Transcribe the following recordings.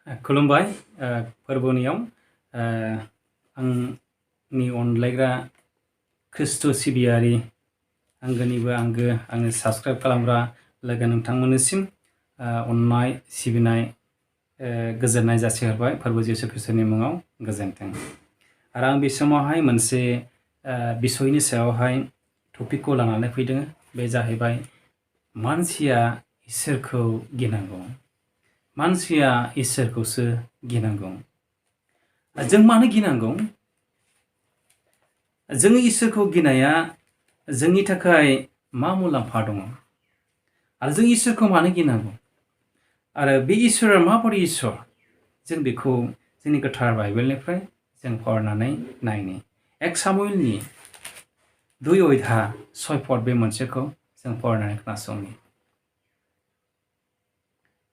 खुलुमबाय फोरबोनियाव आंनि अनलायग्रा खृष्ट सिबियारि आंगोनिबो आंगो आंनि साबस्क्राइब खालामग्रा लोगो नोंथांमोननिसिम अननाय सिबिनाय गोजोननाय जासिहरबाय फोरबो जिसु ख्रिस्टनि मुङाव गोजोन्थों। आरो आं बे समावहाय मोनसे बिसयनि सायावहाय टपिकखौ लानानै फैदों। बे जाहैबाय मानसिया इसोरखौ गिनांगौ। मानसिया इसोरखौसो गिनांगौ। जों मानो गिनांगौ? जों इसोरखौ गिनाया जोंनि थाखाय मा मुलाम्फा दङ आरो जों इसोरखौ मानो गिनांगौ आरो बे इसोरा माबोरै इसोर जों बेखौ जोंनि गोथार बाइबेलनिफ्राय जों फरायनानै नायनि। 1 सामुएलनि 2:6 बे मोनसेखौ जों फरायनानै खोनासंनि।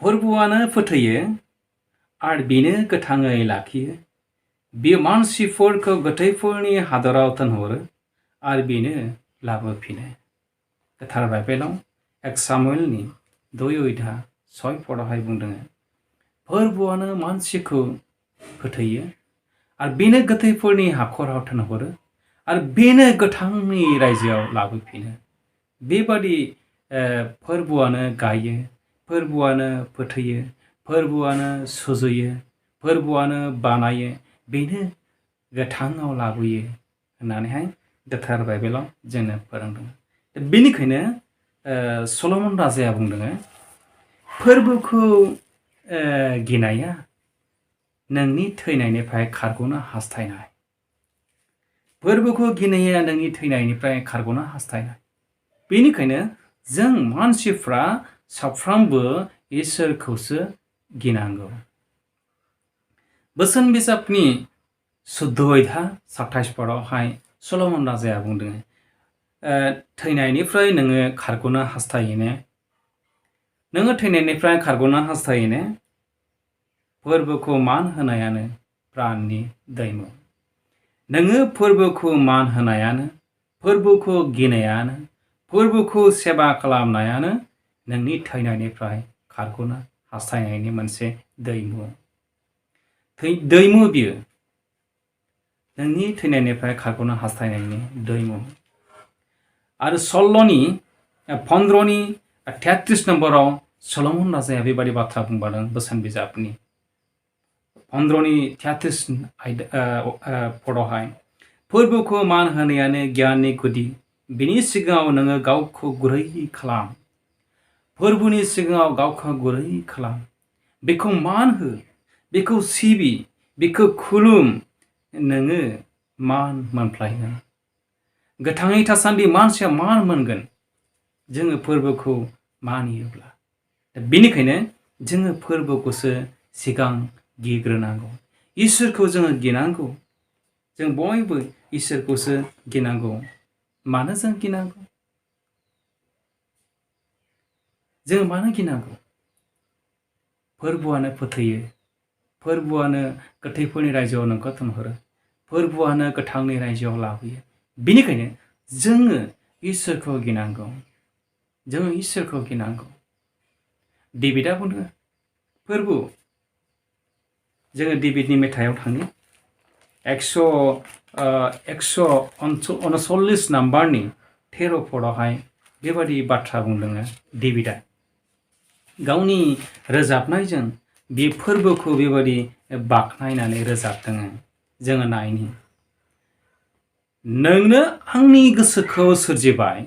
फोरबोआनो फोथैयो आरो बेनो गोथाङै लाखियो। बियो मानसिफोरखौ गोथैफोरनि हादराव दोनहरो आरो बेनो लाबोफिनो। गोथार बाइबेलाव 1 सामुएलनि 2:6 बुंदों, फोरबोआनो मानसिखौ फोथैयो आरो बेनो गोथैफोरनि हाखराव दोनहरो आरो बेनो गोथांनि रायजोआव लाबोफिनो। बेबादि फोरबोआनो गायो, फोरबोआनो फोथैयो, फोरबोआनो सुजुयो, फोरबोआनो बानायो, बेनो गोथाङाव लाबोयो होननानैहाय गोथार बाइबेलाव जोंनो फोरोंदों। बेनिखायनो सल'मन राजाया बुंदों, फोरबोखौ गिनाया नोंनि थैनायनिफ्राय खारग'नो हास्थायनाय। फोरबोखौ गिनाया नोंनि थैनायनिफ्राय खारग'नो हास्थायनाय। बेनिखायनो जों मानसिफ्रा साफ्रोमबो इसोरखौसो गिनांगौ। बोसोन बिजाबनि 14:27 सल'मन राजाया बुंदों, थैनायनिफ्राय नोङो खारग'नो हास्थायोने? नोङो थैनायनिफ्राय खारग'नो हास्थायोने? फोरबोखौ मान होनायानो प्राणनि दैमु। नोङो फोरबोखौ मान होनायानो, फोरबोखौ गिनायानो, फोरबोखौ सेबा खालामनायानो नोंनि थैनायनिफ्राय खारग'नो हास्थायनायनि मोनसे दैमु। दैमु बियो नोंनि थैनायनिफ्राय खारग'नो हास्थायनायनि दैमु। आरो सल्ल'नि 15:33 सल'मन राजाया बेबादि बाथ्रा बुंबादों। बोसोन बिजाबनि 15:33 फोरबोखौ मान होनायानो गियाननि गुदि। बिनि सिगाङाव नोङो गावखौ गुरै खालाम। फोरबोनि सिगाङाव गावखौ गुरै खालाम। बेखौ मान हो, बेखौ सिबि, बेखौ खुलुम, नोङो मान मोनफ्लायगोन। गोथाङै थासान्दि मानसिया मान मोनगोन जोङो फोरबोखौ मानियोब्ला। बेनिखायनो जोङो फोरबोखौसो सिगां गिग्रोनांगौ। इसोरखौ जोङो गिनांगौ। जों बयबो इसोरखौसो गिनांगौ। मानो जों गिनांगौ? जों मानो गिनांगौ? फोरबोआनो फोथैयो, फोरबोआनो गोथैफोरनि रायजोआव नोंखौ दोनहरो, फोरबोआनो गोथांनि रायजोआव लाबोयो। बेनिखायनो जोङो इसोरखौ गिनांगौ। जोङो इसोरखौ गिनांगौ। डेभिडआ बुङो, फोरबो। जोङो डेभिडनि मेथाइयाव थाङो। 139 नाम्बारनि 13 बेबादि बाथ्रा बुंदों डेभिडआ। गावनि रोजाबनायजों बे फोरबोखौ बेबादि बाख्नायनानै रोजाबदों। जोङो नायनि। नोंनो आंनि गोसोखौ सोरजिबाय,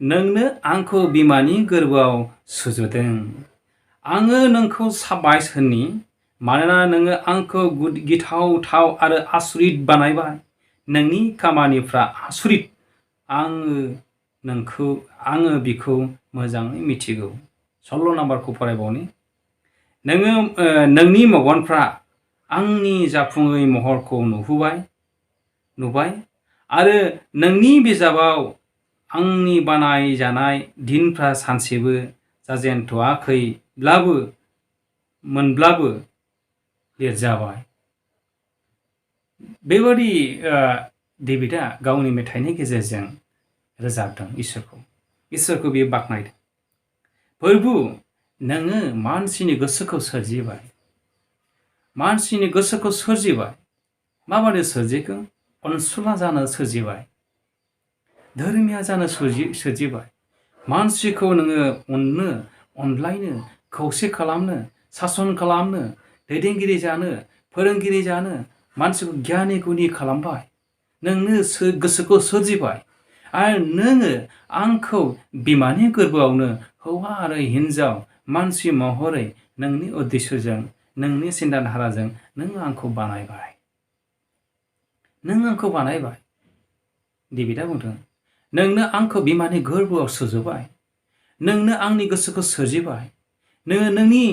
नोंनो आंखौ बिमानि गोरबोआव सुजुदों। आङो नोंखौ साबायस होननि, मानोना नोङो आंखौ गिथावथाव आरो आसुरित बानायबाय। नोंनि खामानिफ्रा आसुरित। आङो बिखौ मोजाङै मिथिगौ। 16 नाम्बारखौ फरायबावनि। नोङो नोंनि मेगनफ्रा आंनि जाफुङै महरखौ नुबाय आरो नोंनि बिजाबाव आंनि बानायजानाय दिनफ्रा सानसेबो मोनब्लाबो लिरजाबाय। बेबादि डेभिडआ गावनि मेथाइनि गेजेरजों रोजाबदों इसोरखौ बियो बाख्नायदों। फोरबो, नोङो मानसिनि गोसोखौ सोरजिबाय। मानसिनि गोसोखौ सोरजिबाय माबादि सोरजिखो अनसुला जानो सोरजिबाय धोरोमिया जानो सोरजिबाय मानसिखौ नोङो अननो अनलायनो खौसे खालामनो सासन खालामनो दैदेनगिरि जानो फोरोंगिरि जानो मानसिखौ गियानि गुनि खालामबाय नोंनो गोसोखौ सोरजिबाय आरो नोङो आंखौ बिमानि गोरबोआवनो हौवा आरो हिन्जाव मानसि महरै नोंनि उद्देश्यजों नोंनि सिन्ताधाराजों नों आंखौ बानायबाय डेभिडआ बुंदों नोंनो आंखौ बिमानि गोरबोआव सुजुबाय नोंनो आंनि गोसोखौ सोरजिबाय नोङो नोंनि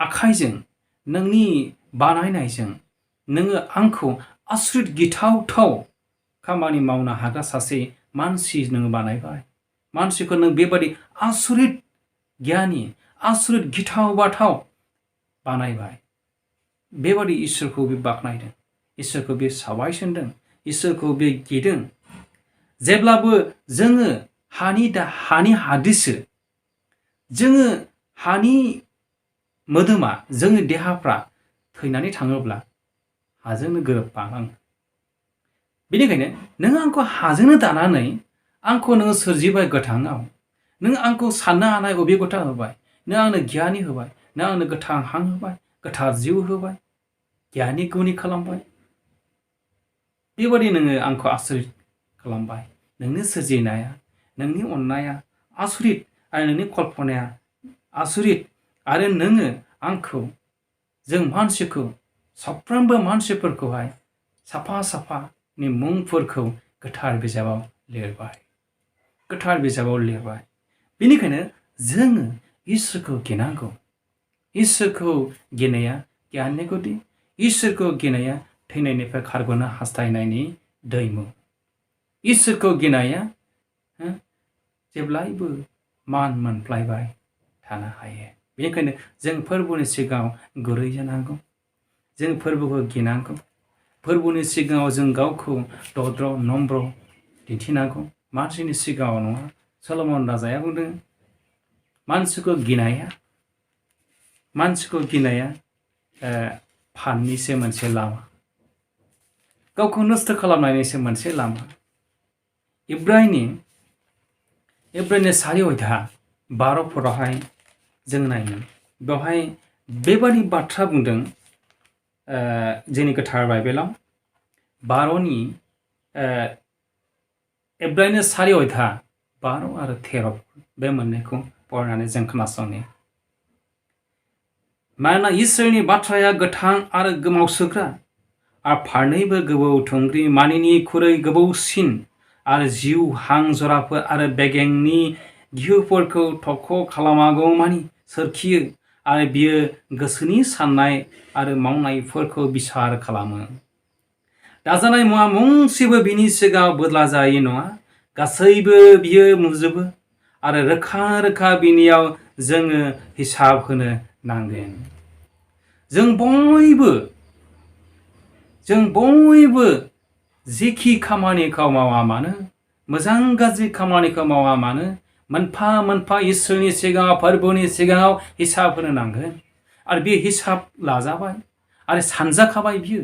आखाइजों नोंनि बानायनायजों नोङो आंखौ आसरित गिथावथाव खामानि मावनो हाग्रा सासे मानसि नोङो बानायबाय मानसिखौ नों बेबादि आसरित गियानि आसरित गिथाव बाथाव बानायबाय बेबादि इसोरखौ बे बाख्नायदों इसोरखौ बे साबायसनदों इसोरखौ बे गिदों जेब्लाबो जोङो हानि हादिसो जोङो हानि मोदोमा जोंनि देहाफ्रा थैनानै थाङोब्ला हाजोंनो गोरोबफालाङो बेनिखायनो नों आंखौ हाजोंनो दानानै आंखौ नोङो सोरजिबाय गोथाङाव नों आंखौ साननो हानाय अबिगथा होबाय नों आंनो गियानि होबाय नों आंनो गोथां हां होबाय गोथार जिउ होबाय गियानि गुनि खालामबाय बेबादि नोङो आंखौ आसरित खालामबाय नोंनि सोरजिनाया नोंनि अननाया आसरित आरो नोंनि कल्पनाया आसरित आरो नोङो आंखौ जों मानसिखौ साफ्रोमबो मानसिफोरखौहाय साफा साफानि मुंफोरखौ गोथार बिजाबाव लिरबाय बेनिखायनो जोङो इसोरखौ गिनांगौ इसोरखौ गिनाया गियाननि गुदि इसोरखौ गिनाया थैनायनिफ्राय खारग'नो हास्थायनायनि दैमु इसोरखौ गिनाया जेब्लायबो मान मोनफ्लायबाय थानो हायो बेनिखायनो जों फोरबोनि सिगाङाव गुरै जानांगौ जों फोरबोखौ गिनांगौ फोरबोनि सिगाङाव जों गावखौ दद्र नम्र दिन्थिनांगौ मानसिनि सिगाङाव नङा सलमन राजाया बुंदों मानसिखौ गिनाया फाननिसो मोनसे लामा गावखौ नस्थ' खालामनायनिसो मोनसे लामा इब्राहिमनि 4 अध्याय 12 फोरावहाय जों नायनो बेवहाय बेबादि बाथ्रा बुंदों जोंनि गोथार बाइबेलाव 12नि इब्राहिमनि 4 अध्याय 12 आरो 13 बे मोननैखौ फरायनानै जों खोनासंनि मानोना इसोरनि बाथ्राया गोथां आरो गोमावसोग्रा आरो फारनैबो गोबौ थुंग्रि मानिनिख्रुइ गोबौसिन आरो जिउ हां जराफोर आरो बेगेंनि गिहुफोरखौ थख' खालामागौमानि सोरखियो आरो बियो गोसोनि साननाय आरो मावनायफोरखौ बिसार खालामो दाजानाय मुवा मुंसेबो बिनि सिगाङाव बोदला जायै नङा गासैबो बियो नुजोबो आरो रोखा रोखा बिनियाव जोङो हिसाब होनो नांगोन जों बयबो जेखि खामानिखौ मावा मानो मोजां गाज्रि खामानिखौ मावा मानो मोनफा मोनफा इसोरनि सिगाङाव फोरबोनि सिगाङाव हिसाब होनो नांगोन आरो बे हिसाब लाजाबाय आरो सानजाखाबाय बियो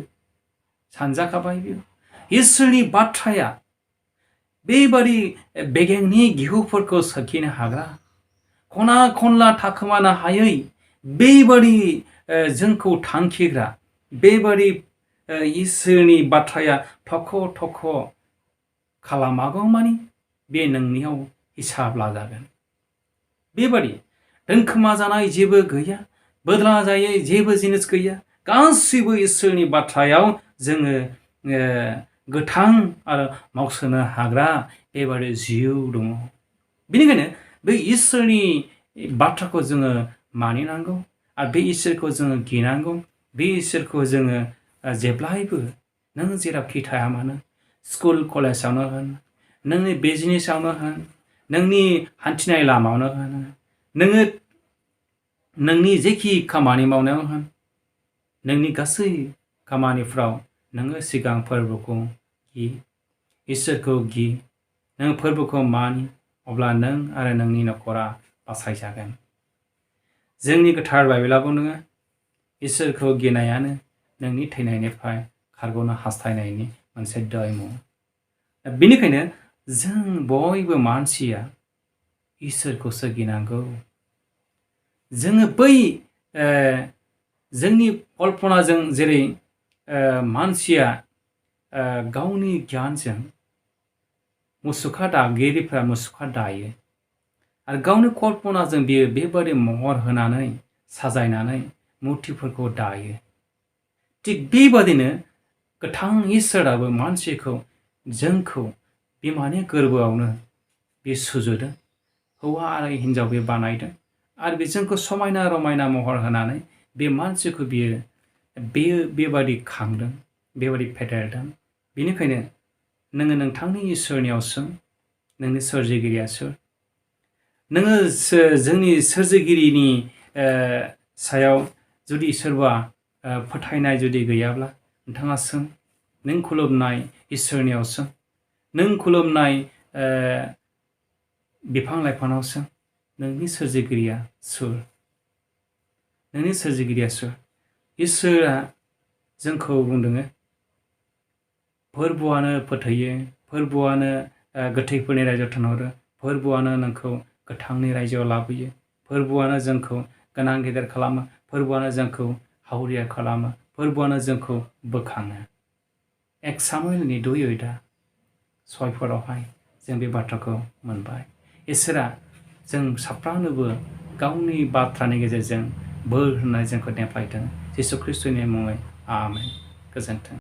इसोरनि बाथ्राया बेबादि बेगेंनि गिहुफोरखौ सोरखिनो हाग्रा खना खनला थाखोमानो हायै बेबादि जोंखौ थांखिग्रा बेबादि इसोरनि बाथ्राया थख' थख' खालामागौमानि बे नोंनियाव हिसाब लाजागोन बेबादि दोनखोमा जानाय जेबो गैया बोदला जायै जेबो जिनिस गैया गासैबो इसोरनि बाथ्रायाव जोङो गोथां आरो मावसोनो हाग्रा बेबादि जिउ दङ बेनिखायनो बे इसोरनि बाथ्राखौ जोङो मानिनांगौ आरो बे इसोरखौ जोङो गिनांगौ बे इसोरखौ जोङो जेब्लायबो नों जेरावखि थाया मानो स्कुल कलेजावनो होन नोंनि बिजनेसावनो होन नोंनि हान्थिनाय लामायावनो होन नोङो नोंनि जेखि खामानि मावनायाव होन नोंनि गासै खामानिफ्राव नोङो सिगां फोरबोखौ गि इसोरखौ गि नों फोरबोखौ मानि अब्ला नों आरो नोंनि न'खरा बासायजागोन जोंनि गोथार बाइबेलाव नोङो इसोरखौ गिनायानो नोंनि थैनायनिफ्राय खारग'नो हास्थायनायनि मोनसे दैमु। बेनिखायनो जों बयबो मानसिया इसोरखौसो गिनांगौ। जोङो बै जोंनि कल्पनाजों जेरै मानसिया गावनि गियानजों मुसुखा दागिरिफ्रा मुसुखा दायो आरो गावनि कल्पनाजों बियो बेबादि महर होनानै साजायनानै मुर्तिफोरखौ दायो। थिग बेबादिनो गोथां इसोराबो मानसिखौ जोंखौ बिमानि गोरबोआवनो बे सुजुदों, हौवा आरो हिन्जाव बे बानायदों आरो बे जोंखौ समायना रमायना महर होनानै बे मानसिखौ बेयो बेबादि खांदों, बेबादि फेदेरदों। बेनिखायनो नोङो नोंथांनि इसोरनियाव सों, नोंनि सोरजिगिरिया सोर? नोङो जोंनि सोरजिगिरिनि सायाव जुदि सोरबा फोथायनाय जुदि गैयाब्ला नोंथाङा सों, नों खुलुमनाय इसोरनियाव सों, नों खुलुमनाय बिफां लाइफाङाव सों, नोंनि सोरजिगिरिया सोर? नोंनि सोरजिगिरिया सोर? इसोरा जोंखौ बुंदों फोरबोआनो फोथैयो, फोरबोआनो गोथैफोरनि रायजोआव थिनहरो, फोरबोआनो नोंखौ गोथांनि रायजोआव लाबोयो, फोरबोआनो जोंखौ गोनां गेदेर खालामो, फोरबोआनो जोंखौ हावरिया खालामो, फोरबोआनो जोंखौ बोखाङो। 1 सामुएलनि 2:6 जों बे बाथ्राखौ मोनबाय। इसोरा जों साफ्रोमनोबो गावनि बाथ्रानि गेजेरजों बोर होनाय जोंखौ देखायदों। जिसु ख्रिस्ट'नि मुङै आमेन। गोजोन्थों।